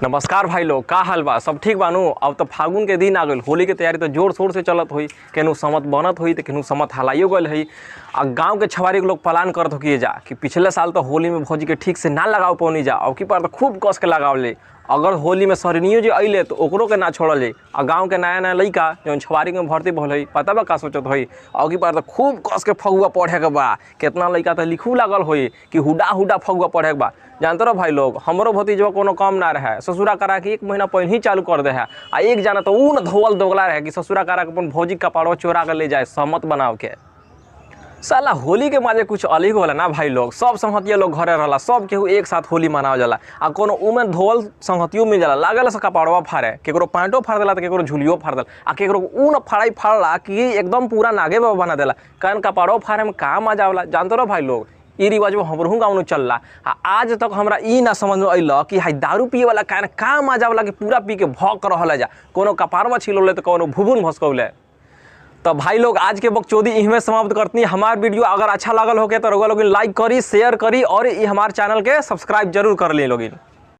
नमस्कार भाई लोग, का हाल बा? सब ठीक बानू? अब तो फागुन के दिन आ गइल, होली के तैयारी तो जोर शोर से चलत होई। केनू समत बनत होई तो केनू समत हलाइयो गइल हई। आ गांव के छवारी के लोग प्लान करत हो कि जा कि पिछले साल तो होली में भौजी के ठीक से ना लगाव पौनी जा, अब की बार तो खूब कस के लगाव ले। अगर होली में सरनियो जे अइले तो ओकरो के ना छोड़ल जाई। आ गांव के नया नया लइका जौन छवारी में भर्ती भइल हई, पता बा का सोचत होई? अब की बार तो खूब कस के फगुआ पढ़े के बा। केतना लइका तो लिखू लागल होई कि हुडा हुडा फगुआ पढ़े के बा। जानते रहो भाई लोग, हमरो भतीजवा कोनो कम ना रहे, ससुरा करा के 1 महीना पहले ही चालू कर दे है। आ एक जाना तो ऊ न धोवल दोगला रहे कि ससुरा करा के अपन भौजी कपाड़वा चोरा के ले जाए सहमत बनाव के। साला होली के मजे कुछ अलग होला ना भाई लोग। सब संगतिया लोग घरे रहला, सब केहू एक साथ होली मनावल जाला। आ कोनो उमे धोवल संगतियों मिल जाला, लागल से कपाड़वा फाड़े, केकरो पैंटो फाड़ देला तो केकरो झुलियो फाड़ देला। आ केकरो ऊ न फाड़ाई फाड़ला कि एकदम पूरा नागे बाबा बना देला। कारण कपाड़वा फाड़े में का मजा आवला, जानते रहो भाई लोग। ई रिवाज हमरहू गाँव में चलला। आ आज तक हमरा ई ना समझ में अइल कि हाई दारू पिए वाला कारण का मजा आवला कि पूरा पी के भौंक रहल जा, कोनो कपाड़वा छिलौले तो कोनो भुभुन भसकौले। तो भाई लोग आज के बकचोदी इहमे समाप्त करती। हमार वीडियो अगर अच्छा लागल होके तो रउआ लोगिन लाइक करी, शेयर करी और ई हमार चैनल के सब्सक्राइब जरूर कर ली लोगिन।